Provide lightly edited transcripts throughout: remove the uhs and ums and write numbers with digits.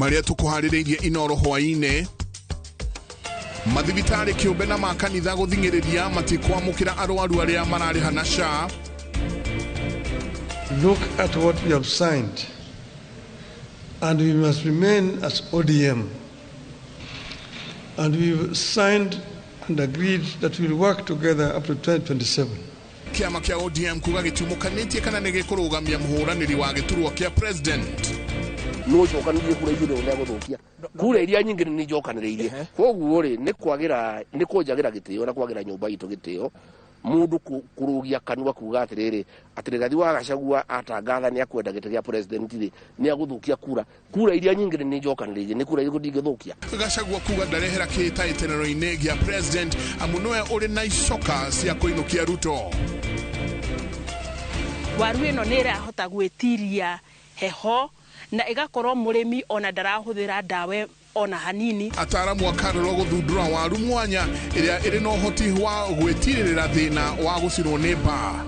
Marĩa tũkũharĩrĩirie Inoro hwaĩ-inĩ. Mathibitarĩ kĩũmbe na makanitha gũthing'ĩrĩria matikwamũkĩra arwaru arĩa mararĩha na SHA. Look at what we have signed, and we must remain as ODM. And we've signed and agreed that we'll work together up to 2027. Kĩama kĩa ODM kuga gĩtiumũkanĩtie kana nĩ gĩkũrũgamia mũhũranĩri wa gĩturwa kĩa president. No cokanĩrie kura ithuĩ nĩ gũthũkia kura iria nyingĩ nĩ njokanĩrĩirie, koguo rĩ nĩ kwagĩra nĩ kũnjagĩra gĩtĩo na kwagĩra nyũmba itũ gĩtĩo mũndũ kũrũgia kanua kuga atĩrĩrĩ atĩ Rigathi wa Gachagua atangatha nĩ akwenda gĩtĩ gĩa president rĩ nĩ agũthũkia kura iria nyingĩ nĩ njokanĩrĩirie nĩ kura irĩkũ ndingĩthũkia. Gachagua kuga ndarehera kĩhĩtahĩtanĩro-inĩ gĩa president amu nĩwe ũrĩ na icoka cia kũinũkia Ruto. Waru ĩno nĩ ĩrahota gwĩtiria heho na ĩgakorwo mũrĩmi ona ndarahũthĩra ndawa ona hanini. Ataaramu a Karũrũ gũthundũra waru mwanya ĩrĩa ĩrĩ na ũhoti wa gwĩtirĩrĩra thĩna wa gũcinwo nĩ mbaa.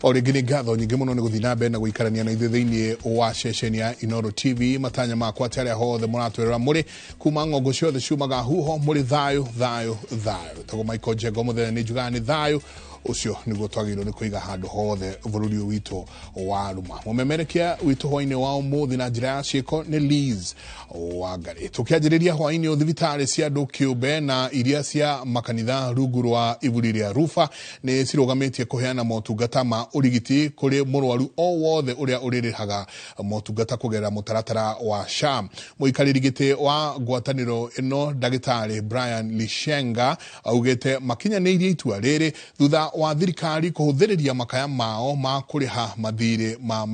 O rĩngĩ nĩ ngatho nyingĩ mũno nĩ gũthiĩ na mbere na gũikarania na ithuĩ thĩinĩ wa ceceni ya Inoro TV. Matanya makwa atĩ arĩa hothe mũratwĩrora mũrĩ kuma ng'ongo ciothe ciumaga huho mũrĩ thayũ thayũ thayũ. Tagwo Michael Njengo mũthenya nĩ njugaga nĩ thayũ ũcio nĩguo twagĩrĩirwo nĩ kũiga handũ hothe bũrũri ũyũ witũ wa Ruma. Mũmemerekia witũ hwainĩ wa ũmũthĩ na njĩra ya ciĩko nĩ Liz Wangari. Tũkĩanjĩrĩria hwainĩ ũyũ thibitarĩ cia andũ kĩũmbe na iria cia makanitha rungu rwa iburi rĩa Rufa nĩ cirũgamĩtie kũheana motungata ma ũrigiti kũrĩ mũrwaru o wothe ũrĩa ũrĩrĩhaga motungata kũgerera mũtaratara wa SHA. Mũikarĩri gĩtĩ wa ngwatanĩro ĩno ndagĩtarĩ Brian Lishenga augĩte makinyanĩirie itua rĩrĩ thutha wa thirikari kũhũthĩrĩria makaya mao ma kũrĩha mathirĩ ma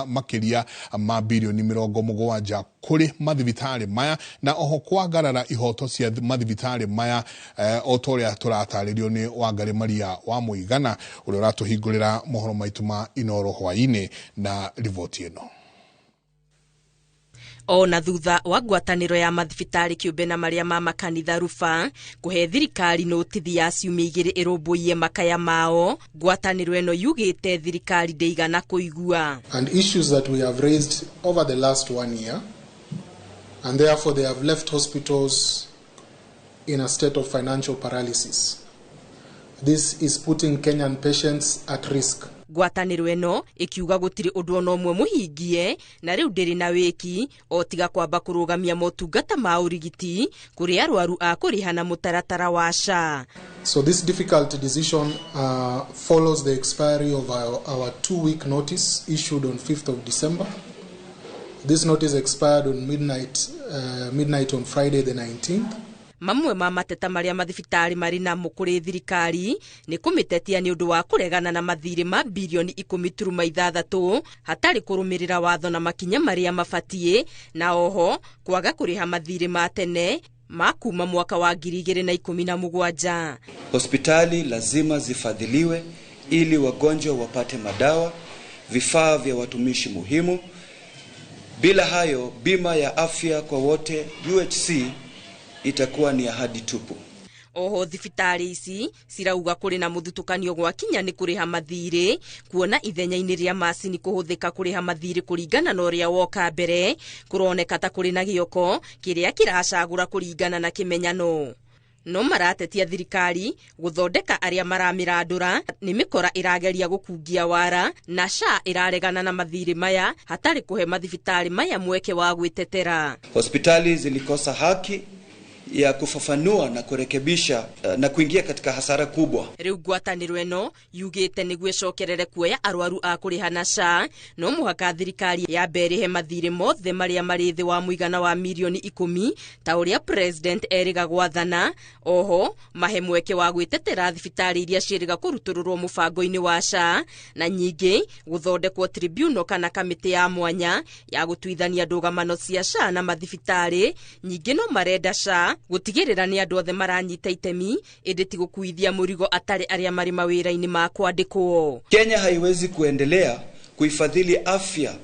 makĩria ma birioni 70 kũrĩ mathibitarĩ maya na oho kwangarara ihoto cia mathibitarĩ maya o ta ũrĩa tũratarĩrio nĩ Wangari Maria wa Mũigana ũrĩa ũratũhingũrĩra mohoro maitũ ma Inoro hwainĩ na riboti ĩno. Ona thutha wa ngwatanĩro ya mathibitarĩ kĩũmbe na marĩa ma makanitha Rufa kũhe thirikari notithi ya ciumia igĩrĩ ĩrũmbũiye makaya mao, ngwatanĩro ĩno yugĩte thirikari ndĩigana kũigua. And issues that we have raised over the last 1 year, and therefore they have left hospitals in a state of financial paralysis. This is putting Kenyan patients at risk. Ngwatanĩro ĩno ĩkiuga gũtirĩ ũndũ ona ũmwe mũhingie na rĩu ndĩrĩ na wĩki o tiga kwamba kũrũgamia motungata ma ũrigiti kũrĩ arwaru a kũrĩha na mũtaratara wa SHA. So this difficult decision follows the expiry of our 2-week notice issued on 5th of December. This notice expired on midnight on Friday the 19th. Mamwe ma mateta marĩa mathibitarĩ marĩ namo kũrĩ thirikari nĩ kũmĩtetia nĩ ũndũ wa kũregana na mathirĩ ma birioni 10.6 hatarĩ kũrũmĩrĩra watho na makinya marĩa mabatiĩ, na oho kwaga kũrĩha mathirĩ ma tene ma kuma mwaka wa 2017. Hospitali lazima zifadhiliwe ili wagonjwa wapate madawa, vifaa vya watumishi muhimu. Bila hayo, bima ya afya kwa wote UHC itakuwa ni ahadi tupu. Oho thibitarĩ ici cirauga kũrĩ na mũthutũkanio gwakinya nĩ kũrĩha mathirĩ, kuona ithenya-inĩ rĩa macini kũhũthĩka kũrĩha mathirĩ kũringana na ũrĩa woka mbere, kũroneka ta kũrĩ na gĩoko kĩrĩa kĩracagũra kũringana na kĩmenyano. No maratetia thirikari gũthondeka arĩa maramĩrandũra nĩ mĩkora ĩrageria gũkungia wara na SHA ĩraregana na mathirĩ maya hatarĩ kũhe mathibitarĩ maya mweke wa gwĩtetera. Hospitali zilikosa haki ya kufafanua na kurekebisha na kuingia katika hasara kubwa. Rĩu ngwatanĩro ĩno yugĩte nĩguo ĩcokerere kuoya arwaru a kũrĩha na SHA, no mũhaka thirikari yambe ĩrĩhe mathirĩ mothe marĩa marĩ thĩ wa mũigana wa mirioni 10 ta ũrĩa president erĩga gwathana. Oho mahe mweke wa gwĩtetera thibitarĩ iria ciĩrĩga kũrutũrũrwo mũbango-inĩ wa SHA, na nyingĩ gũthondekwo tribunal kana kamĩtĩ ya mwanya ya gũtuithania ndũgamano cia SHA na mathibitarĩ. Nyingĩ no marenda SHA Odinga gũtigĩrĩra nĩ andũ othe maranyita itemi ĩndĩ ti gũkuithia mũrigo atarĩ arĩa marĩ mawĩra-inĩ ma kwandĩkwo. Kenya haiwezi kuendelea kuifadhili afya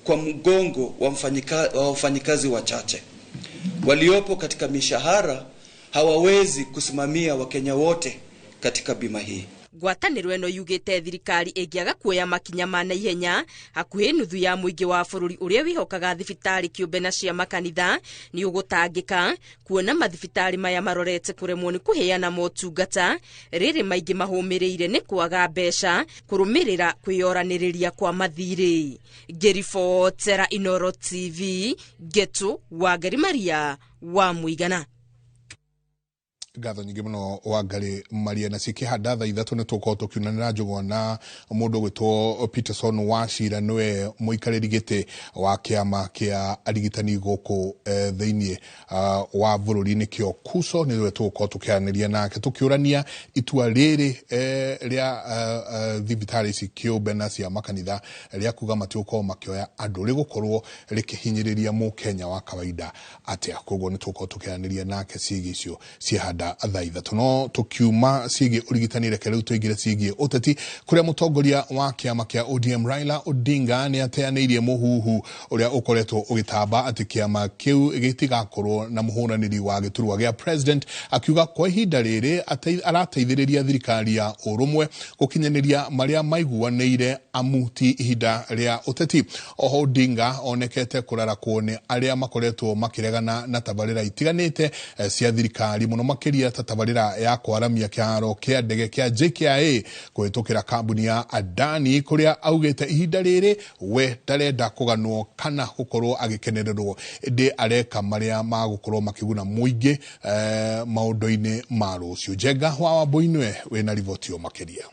kwa mgongo wa wafanyikazi wachache waliopo katika mishahara. Hawawezi kusimamia Wakenya wote katika bima hii. Ngwatanĩro ĩno yugĩte thirikari ĩngĩaga kuoya makinya ma naihenya hakuhĩ nuthu ya mũingĩ wa bũrũri ũrĩa wĩhokaga thibitarĩ kĩũmbe na cia makanitha nĩ ũgũtangĩka kuona mathibitarĩ maya marorete kũremwo nĩ kũheana motungata rĩrĩ maingĩ mahũmĩrĩire nĩ kwaga mbeca kũrũmĩrĩra kwĩyoranĩrĩria kwa mathirĩ. Ngĩribotera Inoro TV Ngetu Wangari Maria wa Mũigana. Ngatho nyingĩ mũno Wangari Maria. Na cikĩhanda thaa 3 nĩ tũgũkorwo tũkiunanĩra njũgũma na mũndũ ũgwĩtwo Peterson Wachira, nĩwe mũikarĩri gĩtĩ wa kĩama kĩa arigitani gũkũ thĩinĩ wa bũrũri nĩkĩo KUSO. Nĩwe tũgũkorwo tũkĩaranĩria nake tũkĩũrania itua rĩrĩ rĩa thibitarĩ ici kĩũmbe na cia makanitha rĩa kuga matigũkorwo makĩoya andũ rĩgũkorwo rĩkĩhinyĩrĩria mũkenya wa kawaida atĩa. Koguo nĩ tũgũkorwo tũkĩaranĩria nake ciĩgiĩ icio ciĩhanda thaa 3. No tukiuma ciĩgiĩ ũrigitani, reke rĩu tũingĩre ciĩgiĩ ũteti kũrĩa mũtongoria wa kĩama kĩa ODM Raila Odinga nĩ ateanĩirie mũhuhu ũrĩa ũkoretwo ũgĩtamba atĩ kĩama kĩu gĩtigakorwo na mũhũranĩri wa gĩturwa gĩa president, akiuga kwa ihinda rĩrĩ arateithĩrĩria thirikari ya ũrũmwe gũkinyanĩria marĩa maiguanĩire amu ti ihinda rĩa ũteti. Oho Odinga onekete kũrarakwo nĩ arĩa makoretwo makĩregana na tabarĩra itiganĩte cia thirikari mũno makĩria ta tabarĩra ya kwaramia kĩharo kĩa ndege kĩa JKIA kũhĩtũkĩra kambuni ya Adani kũrĩa augĩte ihinda rĩrĩ we ndarenda kũganwo kana gũkorwo agĩkenererwo ĩndĩ areka marĩa magũkorwo makĩguna mũingĩ maũndũ-inĩ ma rũciũ. Njenga wa Wambũi wĩna riboti makĩria.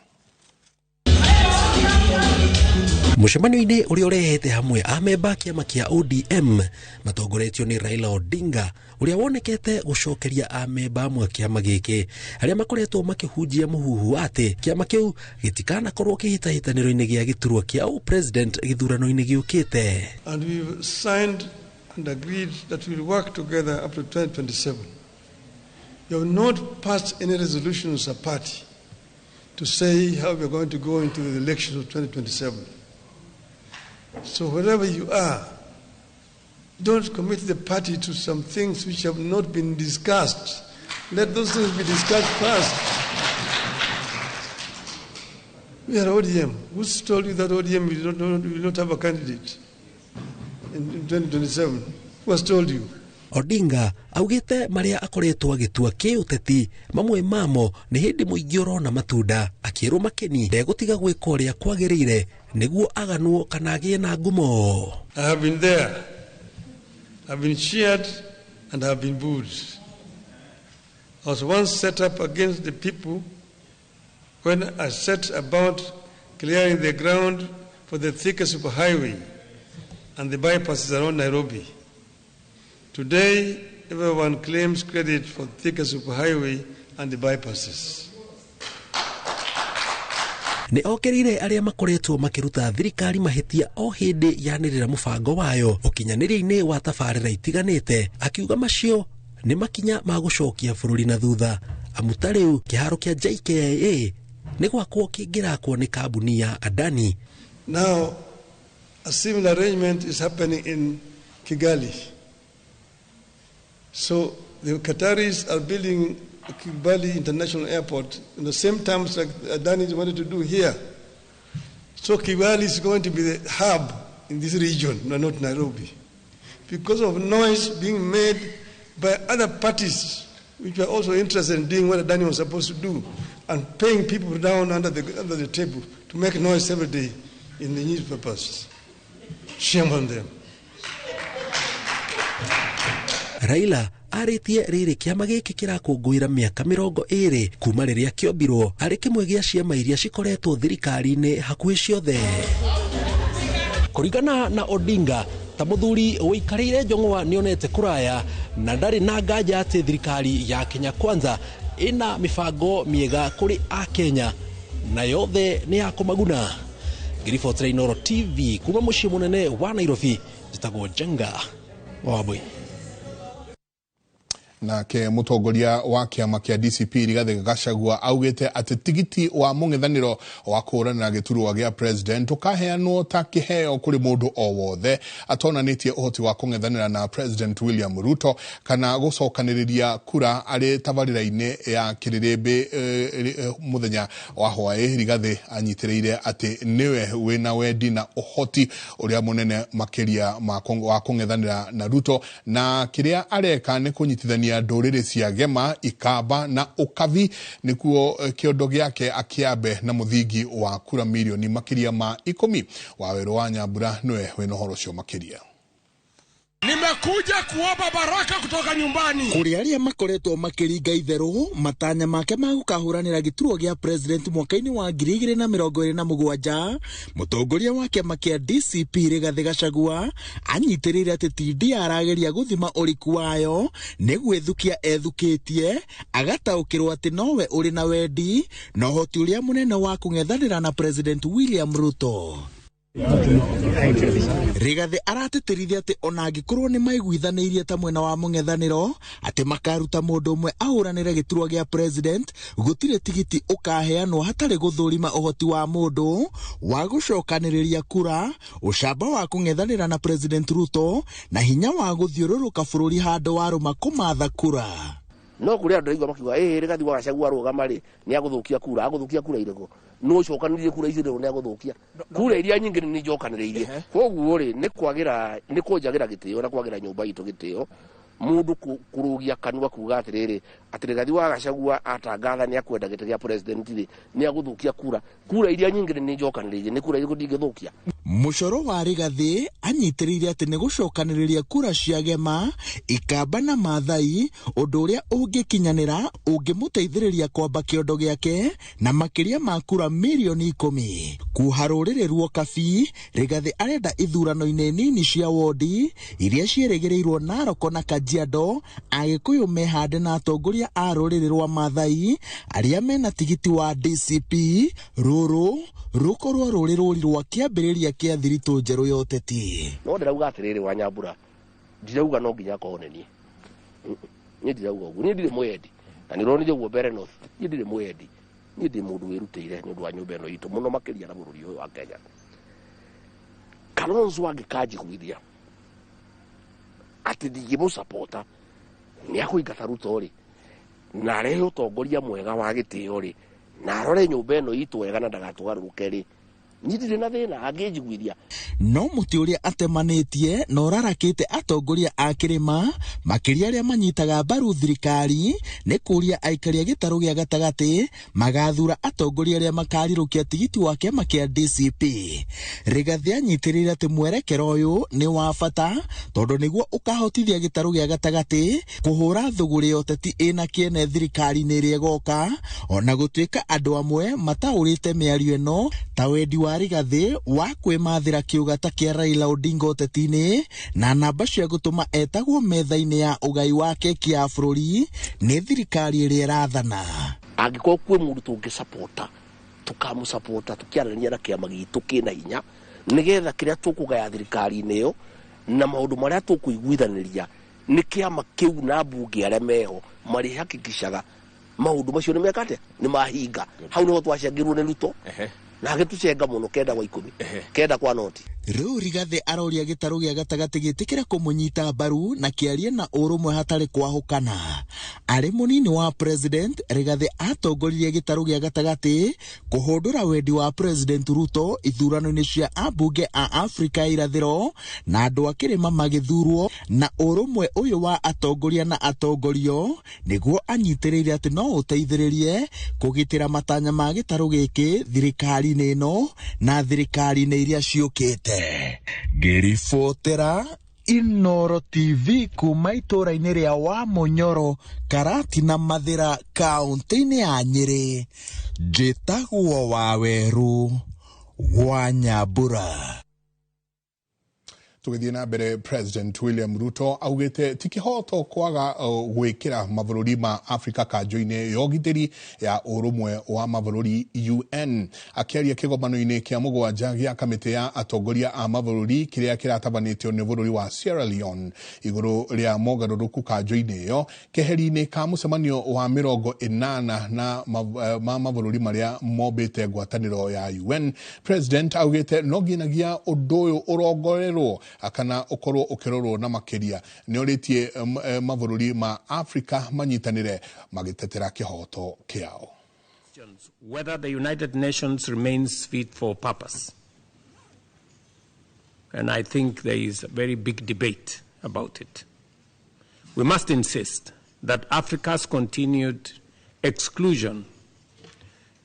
Mũcemanio-inĩ ũrĩa ũrehete hamwe amemba kĩama kĩa ODM matongoretio nĩ Raila Odinga ũrĩa wonekete gũcokeria amemba amwe kĩama gĩkĩ arĩa makoretwo makĩhunjia mũhuhu atĩ kĩama kĩu gĩtikanakorwo kĩhĩtahĩtanĩro-inĩ gĩa gĩturwa kĩa president gĩthurano-inĩ gĩũkĩte. And we've signed and agreed that we'll work together up to 2027. We have not passed any resolutions as a party to say how we are going to go into the elections of 2027. So wherever you are, don't commit the party to some things which have not been discussed. Let those things be discussed first. We are ODM. Who's told you that ODM will not have a candidate in 2027? Who has told you? Odinga augite maria akoretwo agitua kĩũteti mamwe mamo nĩ hĩndĩ mũingĩ ũrona matunda akĩrwo makeni ndegũtiga gwĩka ũrĩa kwagĩrĩire nĩguo aganwo kana agĩe na ngumo. I have been there. I've been cheered and I have been booed. I was once set up against the people when I set about clearing the ground for the Thika superhighway and the bypasses around Nairobi. Today, everyone claims credit for Thika superhighway and the bypasses. Nĩ okerire arĩa makoretwo makĩruta thirikari mahĩtia o hĩndĩ yanĩrĩra mũbango wayo ũkinyanĩria-inĩ wa tabarĩra itiganĩte, akiuga macio nĩ makinya ma gũcokia bũrũri na thutha amu ta rĩu kĩharo kĩa JKIA nĩ gwakwo kĩngĩrakwo nĩ kambuni ya Adani. Now, a similar arrangement is happening in Kigali. So the Qataris are building Kigali International Airport in the same terms like Adani wanted to do here. So Kigali is going to be the hub in this region, not Nairobi. Because of noise being made by other parties which were also interested in doing what Adani was supposed to do and paying people down under the table to make noise every day in the newspapers. Shame on them. Raila arĩtie rĩrĩ kĩama gĩkĩ kĩrakũngũĩra mĩaka 20 kuma rĩrĩa kĩombirwo arĩ kĩmwe gĩa ciama iria cikoretwo thirikari-inĩ hakuhĩ ciothe. Kũringana na Odinga, ta mũthuri ũikarĩire njong'wa nĩonete kũraya na ndarĩ na nganja atĩ thirikari ya Kenya Kwanza ĩna mĩbango mĩega kũrĩ Akenya na yothe nĩ ya kũmaguna. Ngĩribotera Inoro TV kuma mũciĩ mũnene wa Nairobi, njĩtagwo Njenga wa Wambui. Nake mutongoria wa kiama kia DCP Rigathi Gachagua augite ati tigiti wa mung'ethaniro wa kũhũranĩra gĩturwa gĩa president ũkaheanwo ta kĩheo kũrĩ mũndũ o wothe atonanĩtie ũhoti wa kũng'ethanĩra na President William Ruto kana gũcokanĩrĩria kura arĩ tabarĩra-inĩ ya kĩrĩrĩmbĩ mũthenya wa hwaĩ. Rigathi anyitĩrĩire atĩ nĩwe wĩna wendi na ũhoti ũrĩa mũnene makĩria wa kũng'ethanĩra na Ruto, na kĩrĩa areka nĩ kũnyitithania ndũrĩrĩ cia Gema, Ikamba na Ukabi nĩkuo kĩondo gĩake akĩambe na mũthingi wa kura milioni makĩria ma 10. Wawerũ wa Nyambura nĩwe wĩna ũhoro ũcio makĩria. Nimekuja kuomba baraka kutoka nyumbani. Kũrĩ arĩa makoretwo makĩringa itherũ matanya make ma gũkahũranĩra gĩturwa gĩa president mwaka-inĩ wa 2027, mũtongoria wa kĩama kĩa DCP Rigathi Gachagua anyitĩrĩire atĩ TD arageria gũthima ũriku wayo nĩ gwĩthukia ethukĩtie, agataũkĩrwo atĩ nowe ũrĩ na wendi na ũhoti ũrĩa mũnene wa kũng'ethanĩra na President William Ruto. Rigathi aratĩtĩrithia atĩ ona angĩkorwo nĩ maiguithanĩirie ta mwena wa mũng'ethanĩro atĩ makaruta mũndũ ũmwe ahũranĩre gĩturwa gĩa president, gũtirĩ tigiti ũkaheanwo hatarĩ gũthũrima ũhoti wa mũndũ wa gũcokanĩrĩria kura, ũcamba wa kũng'ethanĩra na President Ruto na hinya wa gũthiũrũrũka bũrũri handũ warũma kũmatha kura. No kũrĩ andũ aigua makiuga ĩ Rigathi wa Gachagua arũgama rĩ nĩ agũthũkia kura, agũthũkia kura irĩkũ? Nũ ũcokanĩrĩrie kura icio nĩ agũthũkia kura iria nyingĩ nĩ njokanĩrĩirie. Koguo rĩ nĩ kwagĩra nĩ kũnjagĩra gĩtĩo na kwagĩra nyũmba itũ gĩtĩo mũndũ kũrũgia kanua kuga atĩrĩrĩ atĩ Rigathi wa Gachagua atangatha nĩ akwenda gĩtĩ gĩa president rĩ nĩ agũthũkia kura, kura iria nyingĩ nĩ njokanĩrĩirie, nĩ kura irĩkũ ndingĩthũkia? Mũcoro wa Rigathi anyitĩrĩire atĩ nĩ gũcokanĩrĩria kura cia Gema, Ikamba na Maathai, ũndũ ũrĩa ũngĩkinyanĩra ũngĩmũteithĩrĩria kwamba kĩondo gĩake na makĩria ma kura milioni 10. Kuha rũrĩrĩ ruokabi, Rigathi arenda ithurano-inĩ nini cia wondi iria ciĩrĩgĩrĩirwo Narok na Kajiado, Agĩkũyũ mehande na atongoria a rũrĩrĩ rwa Maathai arĩa mena tigiti wa DCP, rũrũ rũkorwo rũrĩ rũri rwa kĩambĩrĩria kĩa thiritũ njerũ ya ũteti. No ndĩrauga atĩrĩrĩ wa Nyambura, ndirauga no nginya akorwo nĩ niĩ. Niĩ ndirauga ũguo, niĩ ndirĩ mwendi na nĩ ũronire ũguo mbere North, niĩ ndirĩ mwendi, niĩ ndĩ mũndũ wĩrutĩire nĩ ũndũ wa nyũmba ĩno itũ mũno makĩria na bũrũri ũyũ wa Kenya. Kalonzo angĩkanjiguithia atĩ ndingĩmũsapota nĩ akũingata Ruto rĩ na arehe ũtongoria mwega wa gĩtĩo rĩ na arore nyũmba ĩno itũ wega na ndagatũgarũrũke rĩ, niĩ ndirĩ na thĩna angĩnjiguithia. No mũtĩ ũrĩa atemanĩtie na ũrarakĩte atongoria a kĩrĩma makĩria arĩa manyitaga mbaru thirikari nĩ kũria aikari a gĩtarũ gĩa gatagatĩ magathura atongoria arĩa makarirũkia tigiti wa kĩama kĩa DCP. Rigathi anyitĩrĩire atĩ mwerekero ũyũ nĩ wa bata tondũ nĩguo ũkahotithia gĩtarũ gĩa gatagatĩ kũhũra thũgũrĩ ya ũteti ĩna kĩene thirikari-inĩ ĩrĩa ĩgoka, ona gũtuĩka andũ amwe mataũrĩte mĩario ĩno ta wendi wa Rigathi wa kwĩmathĩra kĩũgata kĩa Raila Odinga ũteti-inĩ na namba cia gũtũma etagwo metha-inĩ ya ũgai wa keki ya bũrũri nĩ thirikari ĩrĩa ĩrathana. Angĩkorwo kwĩ mũndũ tũngĩsapota tũkamũsapota tũkĩaranĩria na kĩama gitũ kĩna hinya nĩgetha kĩrĩa tũkũgaya thirikari-inĩ ĩyo na maũndũ marĩa tũkũiguithanĩria nĩ kĩama kĩu na mbunge arĩa meho marĩhakikishaga maũndũ macio nĩ meka atĩa, nĩ mahinga. Hau nĩho twacangĩrwo nĩ Ruto na agĩtũcenga mũno 9 kwa 10, 9 kwa noti. Rĩu Rigathi aroria gĩtarũ gĩa gatagatĩ gĩtĩkĩre kũmũnyita mbaru na kĩarie na ũrũmwe hatarĩ kwahũkana. Arĩ mũnini wa president, Rigathi atongoririe gĩtarũ gĩa gatagatĩ kũhũndũra wendi wa President Ruto ithurano-inĩ cia ambunge a Afrika ya irathĩro na andũ a kĩrĩma magĩthurwo, na ũrũmwe ũyũ wa atongoria na atongorio nĩguo anyitĩrĩire atĩ no ũteithĩrĩrie kũgitĩra matanya ma gĩtarũ gĩkĩ thirikari-inĩ ĩno na thirikari-inĩ iria ciũkĩte. Ngĩribotera Inoro TV kuma itũũra-inĩ rĩa Wamunyoro, Karatina Mathĩra, kaũntĩ-inĩ ya Nyĩrĩ, njĩtagwo Wawerũ wa Nyambura. Tũgĩthiĩ na mbere, President William Ruto augĩte ti kĩhoto kwaga gwĩkĩra mabũrũri ma Afrika kanjũ-inĩ ya ũgitĩri ya ũrũmwe wa mabũrũri UN. Akĩaria kĩgomano-inĩ kĩa 7 gĩa kamĩtĩ ya atongoria a mabũrũri kĩrĩa kĩratabanĩtio nĩ bũrũri wa Sierra Leone igũrũ rĩa mogarũrũku kanjũ-inĩ ĩyo keheri-inĩ ka mũcemanio wa 80 na ma mabũrũri marĩa mombĩte ngwatanĩro ya UN, President augĩte no nginyagia ũndũ ũyũ ũrongorerwo kana ũkorwo ũkĩrorwo na makĩria. Nĩ orĩtie mabũrũri ma Afrika manyitanĩre magĩtetera kĩhoto kĩao. Whether the United Nations remains fit for purpose. And I think there is a very big debate about it. We must insist that Africa's continued exclusion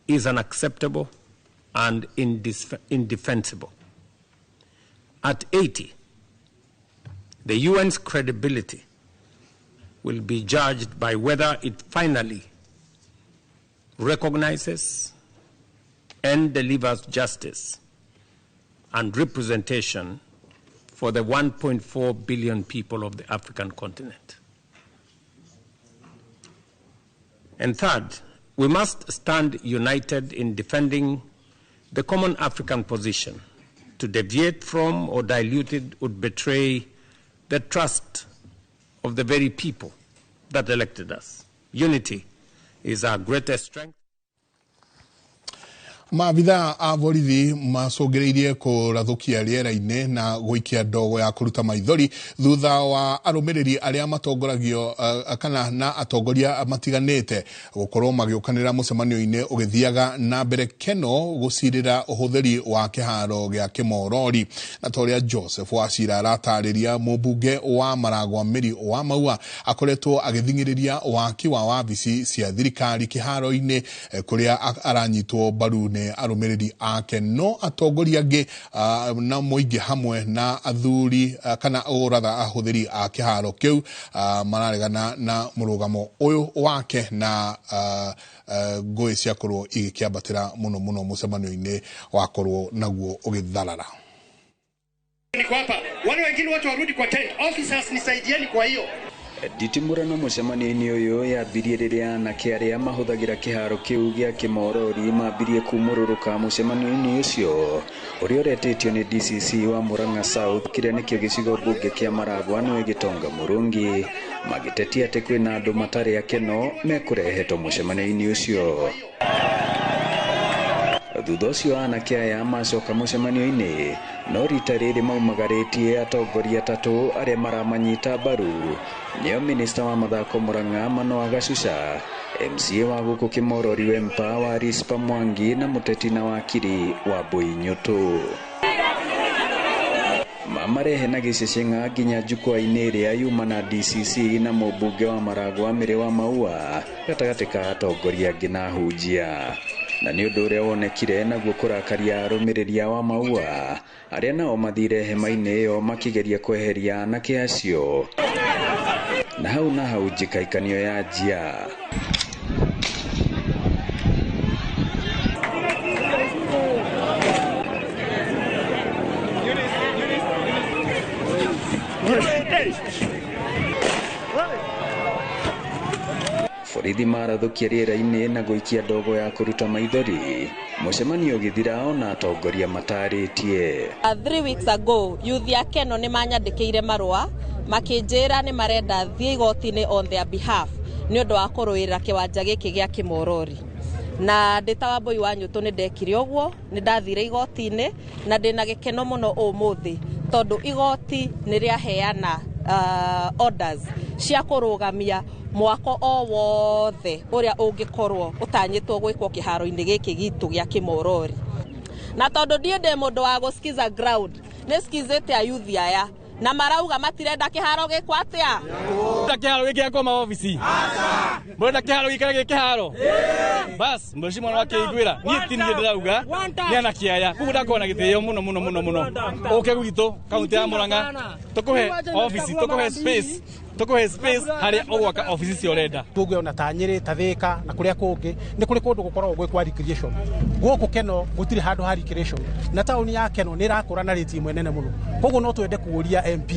is unacceptable and indefensible. At 80, the UN's credibility will be judged by whether it finally recognizes and delivers justice and representation for the 1.4 billion people of the African continent. And third, we must stand united in defending the common African position. To deviate from or dilute it would betray the trust of the very people that elected us. Unity is our greatest strength. Maabithaa a borithi macũngĩrĩirie kũrathũkia rĩera-inĩ na gũikia ndogo ya kũruta maithori thutha wa arũmĩrĩri arĩa matongoragio kana na atongoria matiganĩte gũkorwo magĩũkanĩra mũcemanio-inĩ ũgĩthiaga na mbere Keno gũcirĩra ũhũthĩri wa kĩharo gĩa Kĩmorori. Na ta ũrĩa Joseph Wachira aratarĩria, mũmbunge wa Maragwa Mĩri wa Maua akoretwo agĩthing'ĩrĩria waki wa wabici cia thirikari kĩharo-inĩ kũrĩa aranyitwo mbaru nĩ arũmĩrĩri ake, no atongoria angĩ na mũingĩ hamwe na athuri kana ũratha ahũthĩri a kĩharo kĩu mararegana na mũrũgamo ũyũ wake na ngũĩ ciakorwo igĩkĩambatĩra mũno mũno mũcemanio-inĩ wakorwo naguo ũgĩtharara. Niko hapa, wale wengine wote warudi kwa tent. Officers nisaidieni kwa hiyo. Nditimũrano mũcemanio-inĩ ũyũ yambirie rĩrĩa anake arĩa mahũthagĩra kĩharo kĩu gĩa Kĩmorori mambirie kumũrũrũka mũcemanio-inĩ ũcio ũrĩa ũretĩtio nĩ DCC wa Murang'a South kĩrĩa nĩkĩo gĩcigo mbunge kĩa Maragwa nĩwe Gĩtonga Mũrũngi, magĩtetia atĩ kwĩna andũ matarĩ akeno mekũrehetwo mũcemanio-inĩ ũcio. Thutha ũcio anake aya macoka mũcemanio-inĩ no rita rĩrĩ maumagarĩtie atongoria atatũ arĩa maramanyita mbaru, nĩo minista wa mathako Murang'a Manoa Gacuca, MCA wa gũkũ Kĩmorori Wempa wa Rispa Mwangi na mũteti na wakiri wa Mbũinyũtũ. Mamarehe na gĩceceng'a nginya jukwaa-inĩ ĩrĩa yuma na DCC na mũmbunge wa Maragwa Mĩrĩ wa Maua gatagatĩ ka atongoria angĩ na ahunjia. Na nĩ ũndũ ũrĩa wonekire naguo kũrakaria arũmĩrĩri a wa Maua arĩa nao mathire hema-inĩ ĩyo makĩgeria kweheria anake acio, na hau njĩkaikanio ya njia. Borithi marathũkia rĩera-inĩ na gũikia ndogo ya kũruta maithori mũcemanio ũgĩthira ona atongoria matarĩtie. 3 weeks ago youth ya Keno nĩ manyandĩkĩire marũa makĩnjĩra nĩ marenda thiĩ igoti-inĩ on their behalf nĩ ũndũ wa kũrũĩrĩra kĩwanja gĩkĩ gĩa Kĩmorori. Na ndĩ ta Wambũi wa Nyũtũ nĩ ndekire ũguo, nĩ ndathire igoti-inĩ na ndĩna gĩkeno mũno ũmũthĩ tondũ igoti nĩ rĩaheana orders cia kũrũgamia mwako o wothe ũrĩa ũngĩkorwo ũtanyĩtwo gwĩkwo kĩharo-inĩ gĩkĩ gitũ gĩa Kĩmorori. Na tondũ ndiĩ ndĩ mũndũ wa gũskiza ground, nĩ skizĩte ayuthi aya na marauga matirenda kĩharo gĩkwo atĩa. Mũrenda kĩharo gĩkĩ gĩakwo maobici? Mũrenda kĩharo gĩikare gĩ kĩharo? Bas, mheshimiwa wa kĩiguĩra, niĩ ti niĩ ndĩrauga, nĩ anake aya. Koguo ndakorwo na gĩtĩo mũno mũno mũno mũno. Ũke gwitũ kaunti ya Murang'a, tũkũhe obici, tũkũhe space. Tũkũhe space harĩa ũgwaka ofici cio ũrenda. Tuge ona ta Nyĩrĩ, ta Thĩka na kũrĩa kũngĩ nĩ kũrĩ kũndũ gũkoragwo gwĩ kwa recreation. Gũkũ Keno gũtirĩ handũ ha recreation, na taũni ya Keno nĩ ĩrakũra na rate ĩmwe nene mũno. Koguo no twende kũũria MP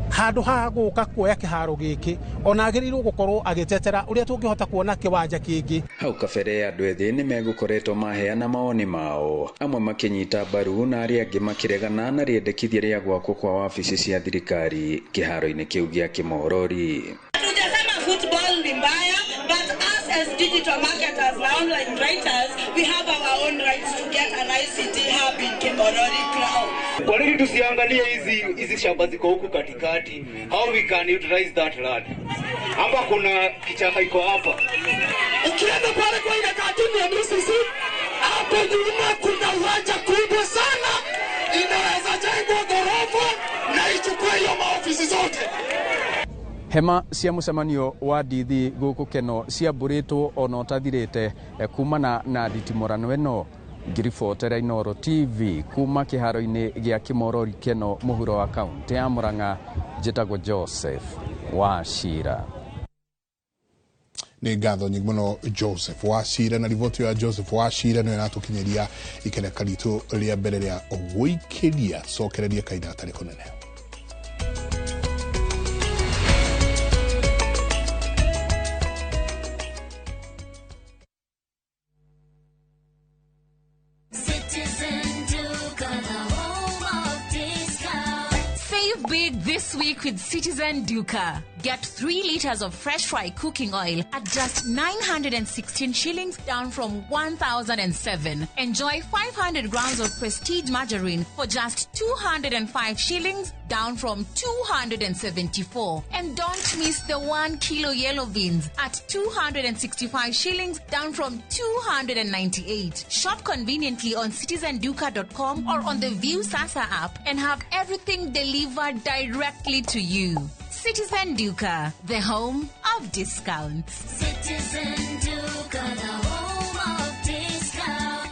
handũ ha gũka kuoya kĩharo gĩkĩ, ona agĩrĩirwo gũkorwo agĩtetera ũrĩa tũngĩhota kuona kĩwanja kĩngĩ. Hau kabere andũ ethĩ nĩ megũkoretwo maheana mawoni mao, amwe makĩnyita mbaru na arĩa angĩ makĩregana na rĩendekithia rĩa gwakwo kwa wabici cia thirikari kĩharo-inĩ kĩu gĩa Kĩmorori. Hatujasema football ni mbaya, but us as digital marketers na online writers, we have our own rights to get an ICT hub in Kimorori ground. Kwa nini tusiangalie hizi shamba ziko huku katikati? How we can utilize that land? Hapa kuna kichaka iko hapa. Ukienda pale kwa ile katuni ya DCC, hapo nyuma kuna uwanja kubwa sana, inaweza jengwa ghorofa na ichukue hiyo maofisi zote. Hema cia mũcemanio wa ndithi gũkũ Keno ciambũrĩtwo ona ũtathirĩte kumana na nditimũrano ĩno. Ngiribotera Inooro TV kuma kĩharo-inĩ gĩa Kĩmorori Keno mũhuro wa kaũntĩ ya Murang'a, njĩtagwo Joseph Wachira. Nĩ ngatho nyingĩ mũno Joseph Wachira, na riboti ya Joseph Wachira nĩyo ĩratũkinyĩria ikereka ritũ rĩa mbere rĩa gũikĩria cokereria kahinda gatarĩ kũnene. Big this week with Citizen Duka. Get 3 liters of fresh fry cooking oil at just 916 shillings, down from 1,007. Enjoy 500 grams of Prestige margarine for just 205 shillings, down from 274. And don't miss the 1 kilo yellow beans at 265 shillings, down from 298. Shop conveniently on citizenduka.com or on the View Sasa app and have everything delivered directly to you. Citizen Duka, the home of discounts. Citizen Duka, the home of discounts.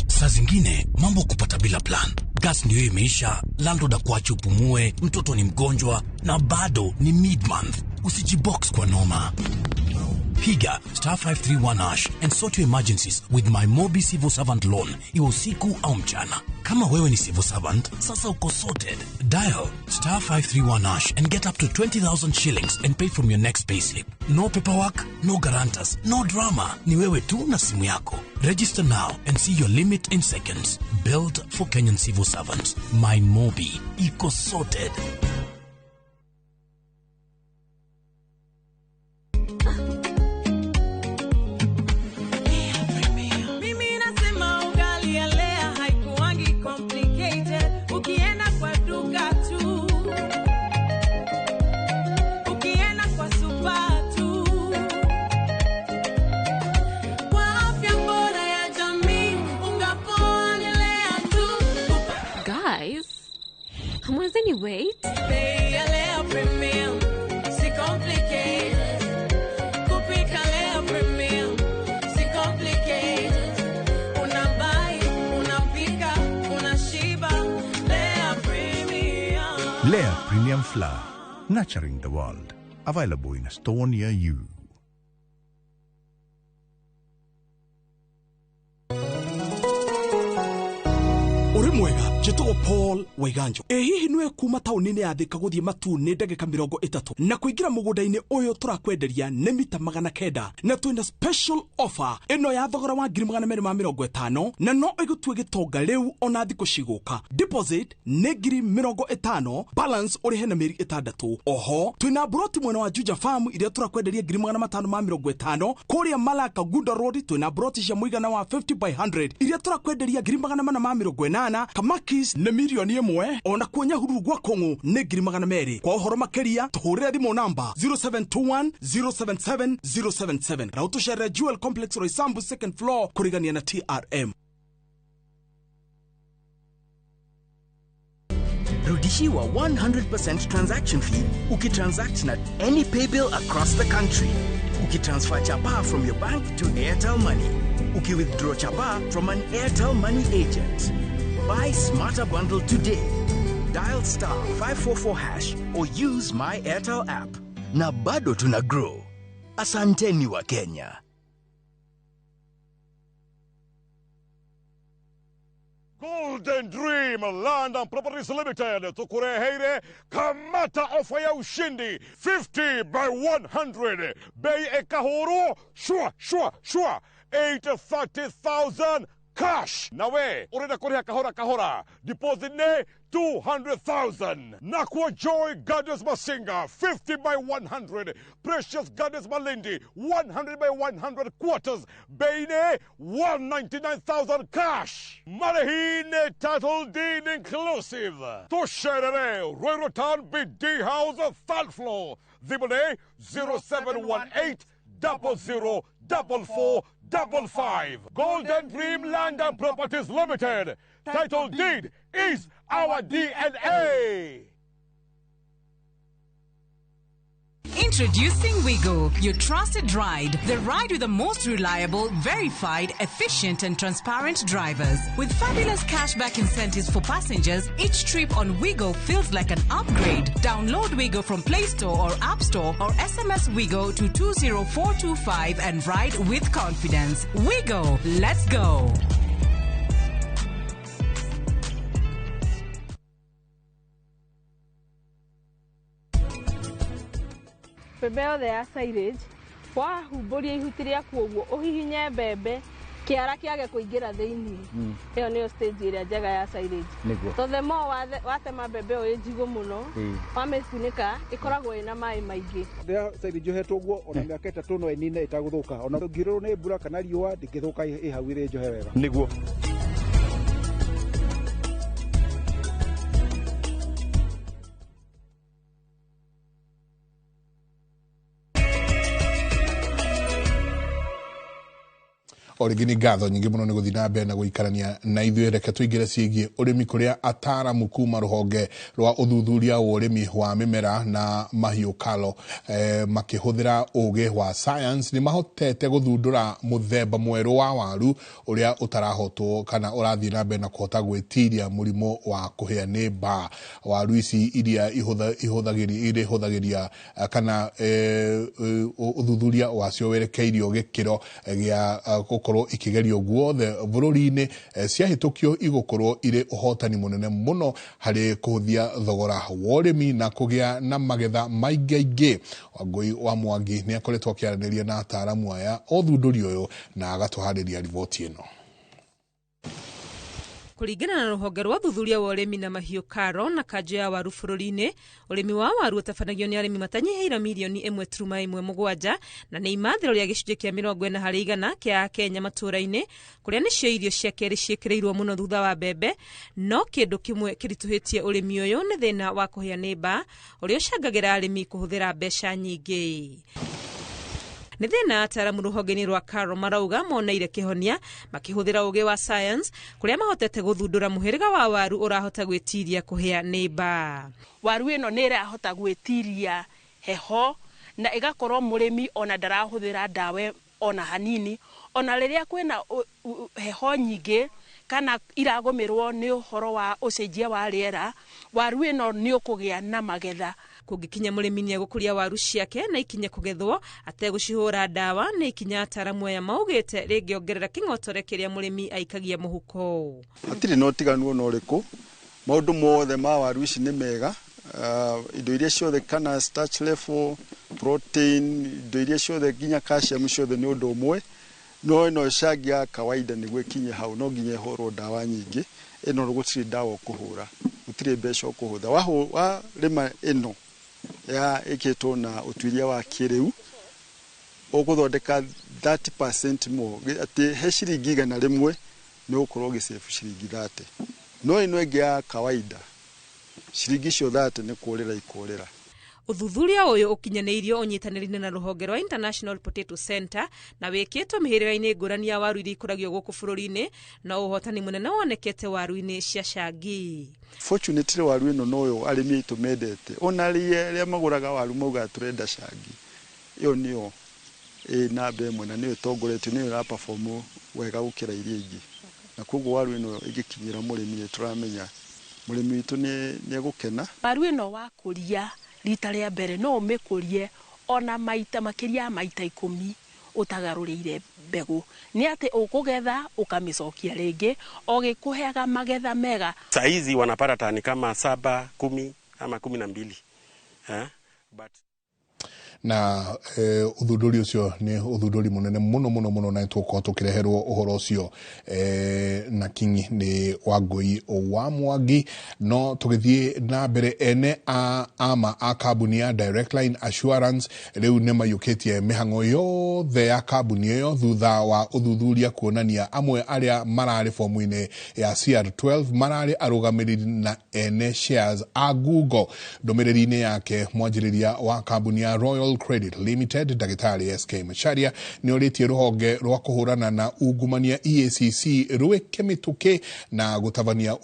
Saa zingine mambo kupata bila plan. Gas ndio imeisha, landlord akuache upumue, mtoto ni mgonjwa na bado ni mid-month. Usijibox kwa noma. Piga *531# and sort your emergencies with my Mobi Civil Servant Loan, iwe usiku au mchana. Kama wewe ni civil servant, sasa uko sorted. Dial *531# and get up to 20,000 shillings and pay from your next payslip. No paperwork, no guarantors, no drama. Ni wewe tu na simu yako. Register now and see your limit in seconds. Built for Kenyan civil servants. My Mobi. Iko sorted. Wait. Lea Premium Flour, nurturing the world. Available in a store near you. Uri mwega njĩtagwo Paul Waiganjo. Ĩ hihi nĩwe kuma taũni-inĩ ya Thika gũthiĩ Matuu nĩ ndagĩka 30 na kũingĩra mũgũnda-inĩ ũyũ tũrakwenderia nĩ mita 900 na twĩna special offer ĩno ya thogora wa 250,000 na no ĩgũtue gĩtonga rĩu ona thikũ cigũka. Deposit nĩ 50,000, balance ũrĩhe na mĩeri 6. Oho twĩna broti mwena wa Juja Farm iria tũrakwenderia 550,000. Kũrĩa Malaka Gunda Road twĩna broti cia mũigana wa 50 by 100 iria tũrakwenderia 480,000. Kamakis nĩ 1,000,000 ona kuo Nyahururu gwa Kũng'ũ nĩ 200,000. Kwa ũhoro makĩria tũhũrĩre thimũ namba 0721 077 077 na ũtũcerere Jewel Complex Roysambu second floor kũrigania na TRM. Rudishiwa 100% transaction fee ukitransact na any paybill across the country. Ukitransfer chapa from your bank to Airtel Money. Ukiwithdraw chapa from an Airtel Money agent. Buy Smarter Bundle today. Dial star 544 hash or use my Airtel app. Na bado tuna grow. Asanteni wa Kenya. Golden Dream Land and Properties Limited tukureheire kamata ofa ya ushindi 50 by 100 bei ekahuru shwa shwa shwa 830,000 cash nawe urenda kuriha kahora kahora deposit ne 200,000. Nakwa Joy Gardens Masinga 50 by 100, Precious Gardens Malindi 100 by 100 quarters, Beine 199,000 cash. Marehine title deed inclusive. Tusherere Royal Town BD House third floor. Zibone 0718 00 44 55. Golden Dream Land and Properties Limited. Title deed is our DNA. Introducing Wigo, your trusted ride. The ride with the most reliable, verified, efficient and transparent drivers. With fabulous cashback incentives for passengers, each trip on Wigo feels like an upgrade. Download Wigo from Play Store or App Store or SMS Wigo to 20425 and ride with confidence. Wigo, let's go. Mbembe yothe ya silage wahumbũria ihuti rĩaku ũguo ũhihinye mbembe kĩara kĩage kũingĩra thĩinĩ, ĩyo nĩyo stage ĩrĩa njega ya silage. To the more watema mbembe ĩyo ĩ njigũ mũno, wamĩkunĩka ĩkoragwo ĩna maĩ maingĩ. Rĩrĩa silage yohetwo ũguo ona mĩaka 3 no ĩnine ĩtagũthũka, ona ũngĩurĩrwo nĩ mbura kana riũa ndĩngĩthũka, ĩ hau ĩrĩ njohe wega. Nĩguo. O rĩngĩ nĩ ngatho nyingĩ mũno nĩ gũthiĩ na mbere na gũikarania na ithuĩ. Reke tũingĩre ciĩgiĩ ũrĩmi kũrĩa ataramu kuma rũhonge rwa ũthuthuria wa ũrĩmi wa mĩmera na mahiũ KALRO makĩhũthĩra ũgĩ wa science nĩ mahotete gũthundũra mũthemba mwerũ wa waru ũrĩa ũtarahotwo kana ũrathiĩ na mbere na kũhota gwĩtiria mũrimũ wa kũhĩa nĩ mbaa. Waru ici iria ihũthagĩria kana ũthuthuria wacio werekeirio gĩkĩro gĩa gũkorwo ikigerio guothe bũrũri-inĩ, ciahĩtũkio igũkorwo irĩ ũhotani mũnene mũno harĩ kũhũthia thogora wa ũrĩmi na kũgĩa na magetha maingĩ. Wangũi wa Mwangi nĩ akoretwo akĩaranĩria na ataramu aya ũthundũri ũyũ na agatũharĩria riboti ĩno. Kũringana na rũhonge rwa ũthuthuria wa ũrĩmi na mahiũ KALRO na kanjũ ya waru bũrũri-inĩ, ũrĩmi wa waru ũtabanagio nĩ arĩmi matanyihĩire milioni 1.17 na nĩ imathĩro rĩa gĩcunjĩ kĩa 40 harĩ igana kĩa Akenya matũũra-inĩ, kũrĩa nĩcio irio cia kerĩ ciĩkĩrĩirwo mũno thutha wa mbembe. No kĩndũ kĩmwe kĩritũhĩtie ũrĩmi ũyũ nĩ thĩna wa kũhĩa nĩ mbaa ũrĩa ũcangagĩra arĩmi kũhũthĩra mbeca nyingĩ. Nĩ thĩna ataramu rũhonge-inĩ rwa KALRO marauga moneire kĩhonia makĩhũthĩra ũgĩ wa science kũrĩa mahotete gũthundũra mũhĩrĩga wa waru ũrahota gwĩtiria kũhĩa nĩ mbaa. Waru ĩno nĩ ĩrahota gwĩtiria heho na ĩgakorwo mũrĩmi ona ndarahũthĩra ndawa ona hanini, ona rĩrĩa kwĩna heho nyingĩ kana iragũmĩrwo nĩ ũhoro wa ũcenjia wa rĩera, waru ĩno nĩ ũkũgĩa na magetha. Kũngĩkinya mũrĩmi nĩ egũkũria waru ciake na ikinye kũgethwo ategũcihũra ndawa, nĩ ikinya ataramu aya maugĩte rĩngĩongerera kĩng'otore kĩrĩa mũrĩmi aikagia mũhuko. Hatirĩ na ũtiganu ona ũrĩkũ, maũndũ mothe ma waru ici nĩ mega, indo iria ciothe kana starch level, protein, indo iria ciothe nginya calcium ciothe nĩ ũndũ ũmwe, no ĩno cangi ya kawaida nĩguo ĩkinye hau no nginya ĩhũrwo ndawa nyingĩ. Ĩno gũtirĩ ndawa ũkũhũra, gũtirĩ mbeca ũkũhũthĩra. Warĩma ĩno ya ĩkĩtwo na ũtuĩria wa kĩrĩu ũgũthondeka 30% more, atĩ he ciringi 100 nĩ ũgũkorwo ũgĩsave ciringi 30. No ĩno ĩngĩ ya kawaida ciringi icio 30 nĩ kũrĩra ikũrĩra. Ũthuthuria ũyũ ũkinyanĩirio ũnyitanĩri-inĩ na rũhonge rwa International Potato Center na wĩkĩtwo mĩhĩrĩga-inĩ ngũrani ya waru iria ikũragio gũkũ bũrũri-inĩ, na ũhotani mũnene wonekete waru-inĩ cia cangi. Fortunately waru ĩno noyo arĩmi aitũ mendete, ona arĩa magũraga waru maugaga tũrenda cangi, ĩyo nĩyo ĩ namba ĩmwe na nĩyo ĩtongoretie, nĩyo ĩra perform wega gũkĩra iria ingĩ, na koguo waru ĩno ĩngĩkinyĩra mũrĩmi nĩ tũramenya Mũrĩmi witũ nĩ egũkena. Waru ĩno wakũria rita rĩa mbere no ũmĩkũrie ona maita makĩria ya maita 10 ũtagarũrĩire mbegũ, nĩ atĩ ũkũgetha ũkamĩcokia rĩngĩ o gĩkũheaga magetha mega. Saa hizi wanapata tani kama 7, 10 ama 12. But na uthunduri ucio ni uthunduri munene muno muno muno na tukorwo tukireherwo uhoro ucio na kingi ni Wangui wa Mwangi. No tugithie na mbere, ene a ama a kambuni ya Direct Line Assurance riu ni mayukitie mihango yothe ya kambuni iyo thutha wa uthuthuria kuonania amwe aria marari fomu-ini ya CR12 marari arugamiriri na ene shares a Google. Ndumiriri-ini yake mwanjiriria wa kambuni ya Royal Credit Limited Ndagĩtarĩ SK Macharia nĩ orĩtie rũhonge rwa kũhũrana na ungumania EACC rwĩke mĩtũkĩ na gũtabania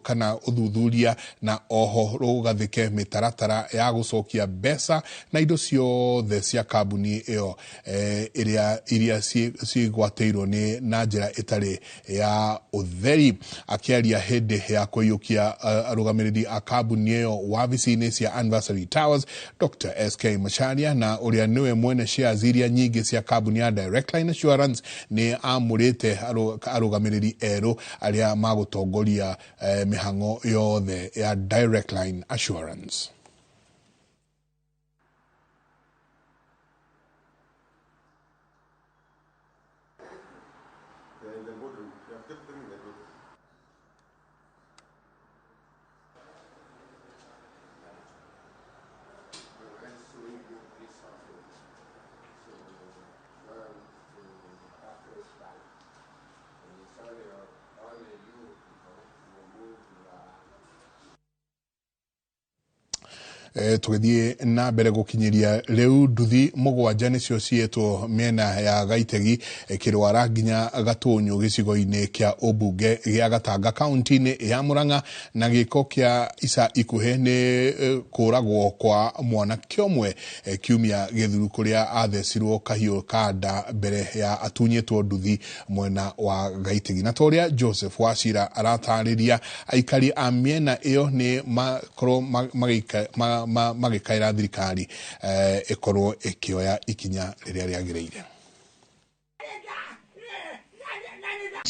kana ũthuthuria na oho rũgathĩke mĩtaratara ya gũcokia mbeca na indo ciothe cia kambuni ĩyo iria cigwatĩirwo nĩ na njĩra ĩtarĩ ya ũtheri. Akĩaria hĩndĩ ya kũiyũkia arũgamĩrĩri a kambuni ĩyo wabici-inĩ cia Anniversary Towers, Dr. SK Macharia na ũrĩa nĩwe mwene shares iria nyingĩ cia kambuni ya Direct Line Assurance nĩ amũrĩte arũgamĩrĩri erũ arĩa magũtongoria mĩhang'o yothe ya Direct Line Assurance. Tũgĩthiĩ na mbere gũkinyĩria rĩu nduthi 7 nĩcio ciĩtwo mĩena ya Gaitegi, Kĩrwara nginya Gatũnyũ gĩcigo-inĩ kĩa ũmbunge gĩa Gatanga kaunti-inĩ ya Murang'a, na gĩko kĩa ica ikuhĩ nĩ kũragwo kwa mwanake ũmwe kiumia gĩthiru kũrĩa athecirwo kahiũ ka nda mbere ya atunyĩtwo nduthi mwena wa Gaitegi. Na ta ũrĩa Joseph Wachira aratarĩria, aikari a mĩena ĩyo nĩ makorwo magĩkaĩra thirikari ĩkorwo ĩkĩoya ikinya rĩrĩa rĩagĩrĩire.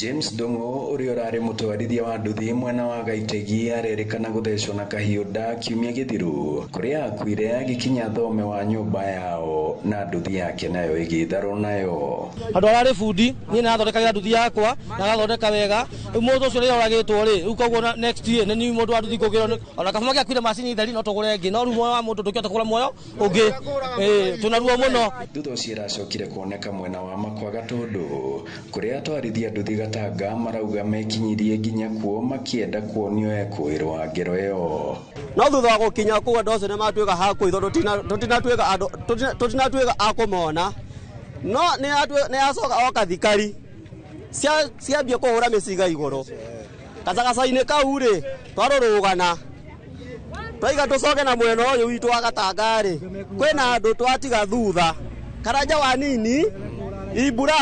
James Ndung'u ũrĩa ũrarĩ mũtwarithia wa nduthi mwena wa Gaitegi arerĩkana gũthecwo na kahiũ nda kiumia gĩthiru kũrĩa akuire agĩkinya thome wa nyũmba yao na nduthi yake nayo ĩgĩtharwo nayo. Andũ ararĩ bundi niĩ nĩrathondekagĩra nduthi yakwa na agathondeka wega. Rĩu mũndũ ũcio rĩrĩa ũragĩtwo rĩ, rĩu koguo next year nĩ niĩ mũndũ wa nduthi ngũkĩrwo ona kaba mangĩakuire macini theri no tũgũre ĩngĩ, no rĩu muoyo wa mũndũ ndũngĩhota kũgũra muoyo ũngĩ. Twĩna ruo mũno. Thutha ũcio ĩracokire kuoneka mwena wa Makwa Gatũndũ kũrĩa atwarithia nduthi Gatanga marauga mekinyirie nginya kuo makienda kuonio ekwĩrwo ngero ĩyo. No thutha wa gũkinya kũu andũ acio nĩmatuĩka hakuitho, tũtinatuĩka a kũmona, no nĩ acoka oka thikari ciambia kũhũra mĩcinga igũrũ gacagaca-inĩ kau rĩ, twarũrũgana twaiga tũcoke na mwena ũyũ witũ wa Gatanga rĩ, kwĩna andũ twatiga thutha Karanja wa nini Ibura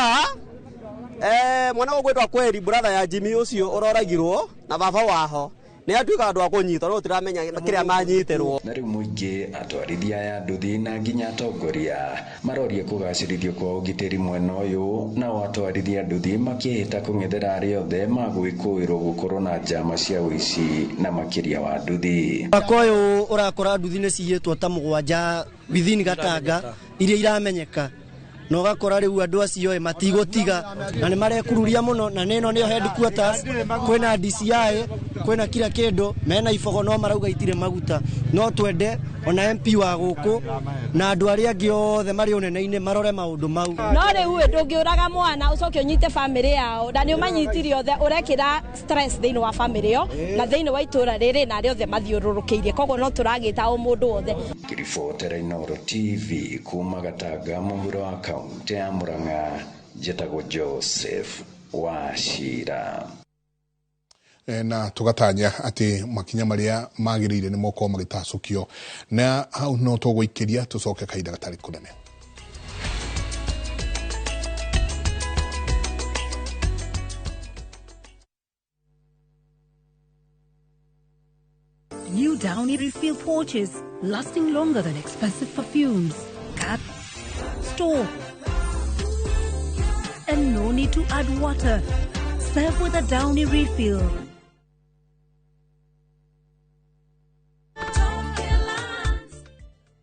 mwana ũgwĩtwo Kweri brother ya Jimmy ũcio ũroragirwo na baba waho nĩ atuĩka andũ a kũnyitwo no tũramenya kĩrĩa manyitĩrwo. Na rĩu mũingĩ atwarithia aya nduthi na nginya atongoria maroria kũgacĩrithio kwa ũgitĩri mwena ũyũ, nao atwarithia nduthi makĩhĩta kũng'ethera arĩa othe magwĩkũĩrwo gũkorwo na njama cia ũici na makĩria wa nduthi. Mwaka ũyũ ũrakora nduthi nĩ ciyĩtwo ta 7 within Gatanga iria iramenyeka, na ũgakora rĩu andũ acio matigũtiga na nĩ marekururia mũno, na nĩ ĩno nĩyo headquarters, kwĩna DCI, kwĩna kila kĩndũ, mena ibogo no marauga itirĩ maguta. No twende ona MP wa gũkũ na andũ arĩa angĩ othe marĩ ũnene-inĩ marore maũndũ mau. No rĩu ndũngĩũraga mwana ũcoke ũnyite famĩlĩ yao, na nĩ ũmanyitire othe, ũrekĩra stress thĩinĩ wa famĩlĩ ĩyo na thĩinĩ wa itũra rĩrĩ na arĩa othe mathiũrũrũkĩirie, koguo no tũragĩta o mũndũ wothe. Ngĩribotera Inooro TV kuma Gatanga mũhuro wa kaunti ya Murang'a, njĩtagwo Joseph Wachira. Na tũgatanya atĩ makinya marĩa magĩrĩire nĩ mokorwo magĩtacũkio, na hau no tũgũikĩria tũcoke kahinda gatarĩ kũnene. New Downy refill pouches, lasting longer than expensive perfumes. Cut, store, and no need to add water. Serve with a Downy refill.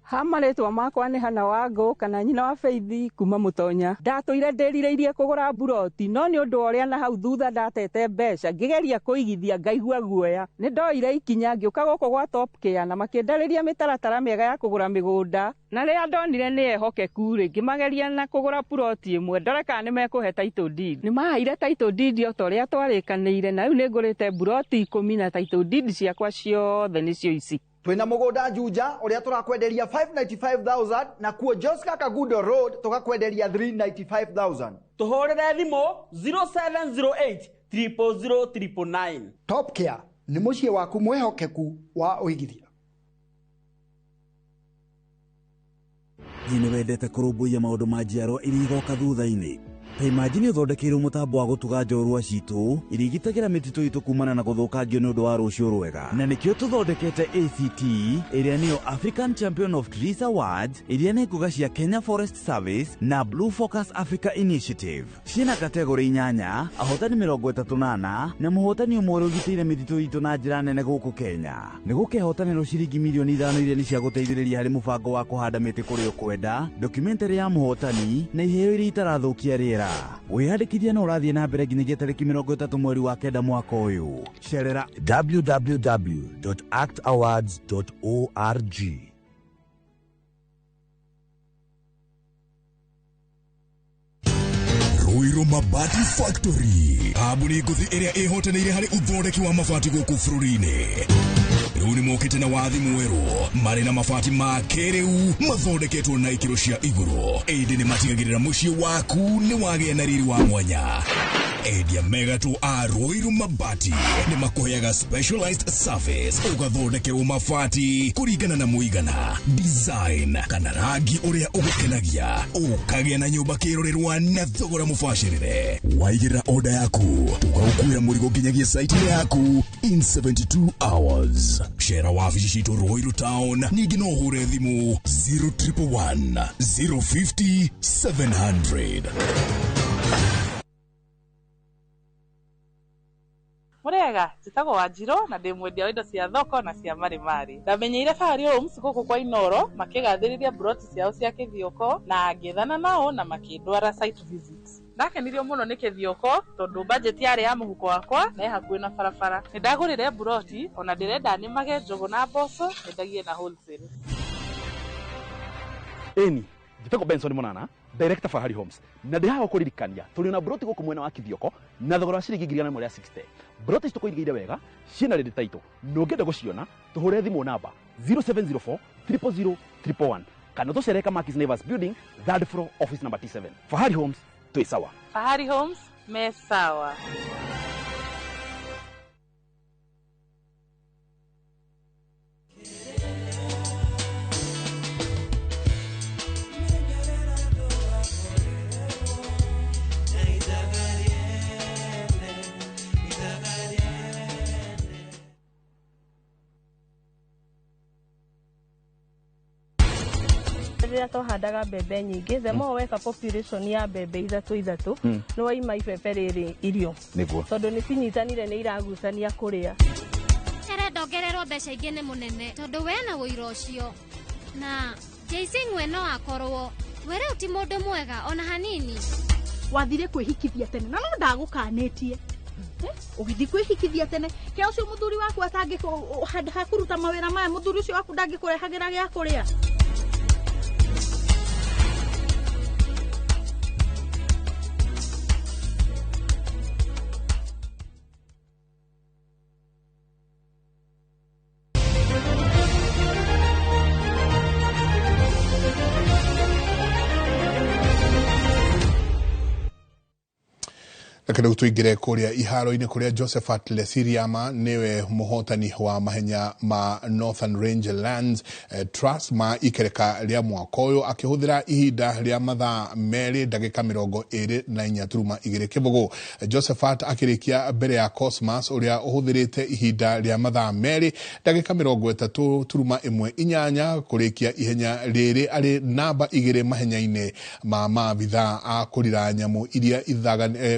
Ha marĩtwa makwa nĩ Hana Wangũ kana nyina wa Faith kuma Mũtonya. Ndatũire ndĩrirĩirie kũgũra mburoti no nĩ ũndũ wa ũrĩa na hau thutha ndatete mbeca ngĩgeria kũigithia ngaigua guoya. Nĩ ndoire ikinya ngĩũka gũkũ gwa Top Care na makĩndarĩria mĩtaratara mĩega ya kũgũra mĩgũnda na rĩrĩa ndonire nĩ ehokeku rĩ ngĩmageria na kũgũra puroti ĩmwe ndore kana nĩ mekũhe title deed. Nĩ maheire title deed o ta ũrĩa twarĩkanĩire na rĩu nĩ ngũrĩte mburoti 10 na title deed ciakwa ciothe nĩcio ici. Twina mugunda Juja uria turakwenderia 595,000 na kuo Joska Kagudo Road tukakwenderia 395,000. Tuhurire thimu 0708 000 999. Top Care ni muciĩ waku mwihokeku wa uigithia. Nĩ wendete kũrũmbũiya maũndũ ma njiarwa iria igoka thutha-inĩ. Ta imagine ũthondekeirwo mũtambo wa gũtuga njorua citũ iria igitagĩra mĩtitũ itũ kumana na gũthũkangio nĩ ũndũ wa rũciũ rwega. Na nĩkĩo tũthondekete ACT ĩrĩa nĩyo African Champion of Trees Awards iria nĩ ngũga cia Kenya Forest Service na Blue Focus Africa Initiative. Ciĩna kategori 8, ahotani 34 na mũhotani ũmwe ũrĩa ũgitĩire mĩtitũ itũ na njĩra nene gũkũ Kenya. Nĩ gũkehotanĩrwo ciringi milioni 5 iria nĩ cia gũteithĩrĩria harĩ mũbango wa kũhanda mĩtĩ kũrĩa ũkwenda, documentary ya mũhotani na iheo iria itarathũkia rĩera. Wĩyandĩkithia no ũrathiĩ na mbere nginyagia tarĩki 30 mweri wa 9 mwaka ũyũ. Cerera www.actawards.org. Ruiru Mabati Factory, kambuni ngũthi ĩrĩa ĩhotanĩire harĩ ũthondeki wa mabati gũkũ bũrũri-inĩ. Rĩu nĩ mokĩte na wathi mwerũ marĩ na mabati ma kĩrĩu mathondeketwo na ikĩro cia igũrũ, ĩndĩ nĩ matigagĩrĩra mũciĩ waku nĩ wagĩa na riri wa mwanya. Endia mega tu a Ruiru Mabati nĩ makũheaga specialized service, ũgathondekerwo mabati kũringana na mũigana, design kana rangi ũrĩa ũgũkenagia, ũkagĩa na nyũmba kĩrorerwa na thogora mũbacĩrĩre. Waigĩrĩra order yaku tũgagũkuĩra mũrigo nginyagia site yaku in 72 hours. Cera wabici citũ Ruiru Town, ningĩ no ũhũre thimũ 0111 050 700. Murega njĩtagwo Wanjirũ na ndĩ mwendia wa indo cia thoko na cia marĩmarĩ. Ndamenyeire Fahari Homes gũkũ kwa Inoro makĩgathĩrĩria broti ciao cia Kĩthioko na ngĩethana nao na makĩndwara site visit. Ndakenirio mũno nĩ Kĩthioko tondũ budget yarĩ ya mũhuko wakwa na ĩ hakuhĩ na barabara. Nĩndagũrire broti ona ndĩrenda nĩmage njũgũ na mboco nyendagie na wholesale. Ĩni njĩtagwo Benson Monana, Director Fahari Homes, na ndĩ haha gũkũririkania tũrĩ na broti gũkũ mwena wa Kĩthioko na thogora wa ciringi 160,000. Broti ici tũkũigĩire wega ciĩna ready title na ũngĩenda gũciona tũhũre thimũ namba 0704 000 111 kana tũcerere Kamakis Neighbors Building, third floor, office number T7. Fahari Homes twĩ sawa. Fahari Homes me sawa. Rĩrĩa twahandaga mbembe nyingĩ, the more weka population ya mbembe ithatũ nĩ waima ibebe rĩrĩ irio tondũ nĩ cinyitanire nĩ iragucania kũrĩa. Arenda ongererwo mbeca ingĩ nĩ mũnene tondũ we na ũira ũcio na JC Ng'we no akorwo we rĩu ti mũndũ mwega ona hanini. Wathire kwĩhikithia tene na no ndagũkanĩtie ũgĩthiĩ kwĩhikithia tene kĩa ũcio mũthuri waku atangĩ hakũruta mawĩra maya, mũthuri ũcio waku ndangĩkũrehagĩra gĩa kũrĩa. Reke rĩu tũingĩre kũrĩa iharo-inĩ kũrĩa Josephat Lesiriama nĩwe mũhotani wa mahenya ma Northern Range Lands Trust ma ikereka rĩa mwaka ũyũ akĩhũthĩra ihinda rĩa mathaa 2 ndagĩka 24.2 kĩbũgũ. Josephat akĩrĩkia mbere ya Cosmas ũrĩa ũhũthĩrĩte ihinda rĩa mathaa 2 ndagĩka 30.18 kũrĩkia ihenya rĩrĩ arĩ namba 2 mahenya-inĩ ma maabithaa a kũrira nyamũ iria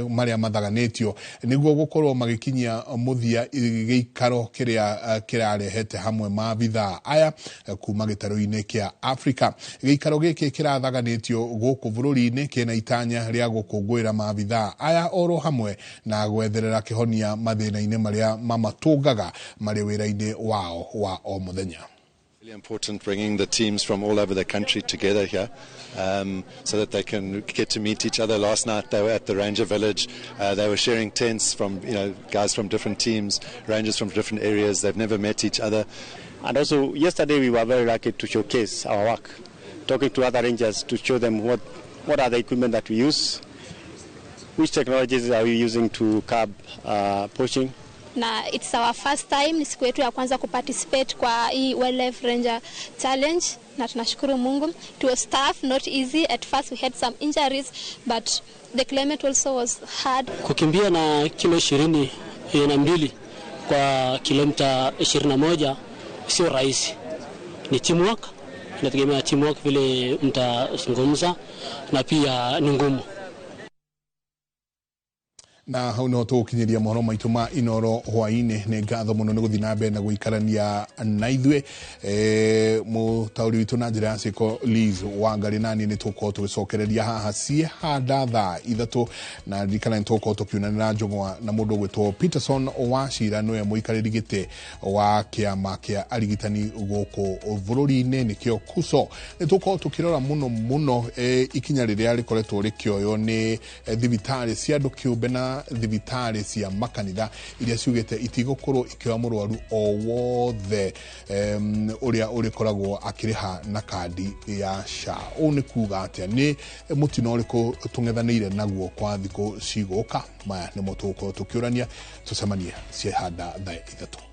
marĩa mathaganĩtio nĩguo gũkorwo magĩkinyia mũthia gĩikaro kĩrĩa kĩrarehete hamwe maabithaa aya kuma gĩtarũ-inĩ kĩa Afrika. Gĩikaro gĩkĩ kĩrathaganĩtio gũkũ bũrũri-inĩ kĩna itanya rĩa gũkũngũĩra maabithaa aya oro hamwe na gwetherera kĩhonia mathĩna-inĩ marĩa mamatũngaga marĩ wĩra-inĩ wao wa o mũthenya. Really important bringing the teams from all over the country together here so that they can get to meet each other. Last night they were at the Ranger Village. They were sharing tents from, guys from different teams, rangers from different areas. They've never met each other. And also yesterday we were very lucky to showcase our work, talking to other rangers to show them what are the equipment that we use, which technologies are we using to curb poaching. Na it's our first time, ni siku yetu ya kwanza kuparticipate kwa hii Wildlife Ranger Challenge na tunashukuru Mungu. It was tough, not easy. At first we had some injuries, but the climate also was hard. Kukimbia na kilo 22 kwa kilomita 21 sio rahisi. Ni teamwork, inategemea teamwork vile mtazungumza na pia ni ngumu. Na hau no tũgũkinyĩria mohoro maitũ ma Inoro hwaĩ-inĩ. Nĩ ngatho mũno nĩ gũthiĩ na mbere na gũikarania na ithuĩ. Mũtaũri witũ na njĩra ya ciĩko Liz Wangari nani nĩ tũgũkorwo tũgĩcokereria haha ciĩhanda thaa 3 na ririkana nĩ tũgũkorwo tũkiunanĩra njũng'wa na mũndũ ũgwĩtwo Peterson Wachira nĩwe mũikarĩri gĩtĩ wa kĩama kĩa arigitani gũkũ bũrũri-inĩ nĩkĩo KUSO. Nĩ tũgũkorwo tũkĩrora mũno mũno ikinya rĩrĩa rĩkoretwo rĩkĩoywo nĩ thibitarĩ cia andũ kĩũmbe na thibitarĩ cia makanitha iria ciugĩte itigũkorwo ikĩoya mũrwaru o wothe ũrĩa ũrĩkoragwo akĩrĩha na kandi ya SHA. Ũũ nĩ kuga atĩa? Nĩ mũtino ũrĩkũ tũng'ethanĩire naguo kwa thikũ cigũka? Maya nĩmo tũgũkorwo tũkĩũrania. Tũcemanie ciehanda thaa 3.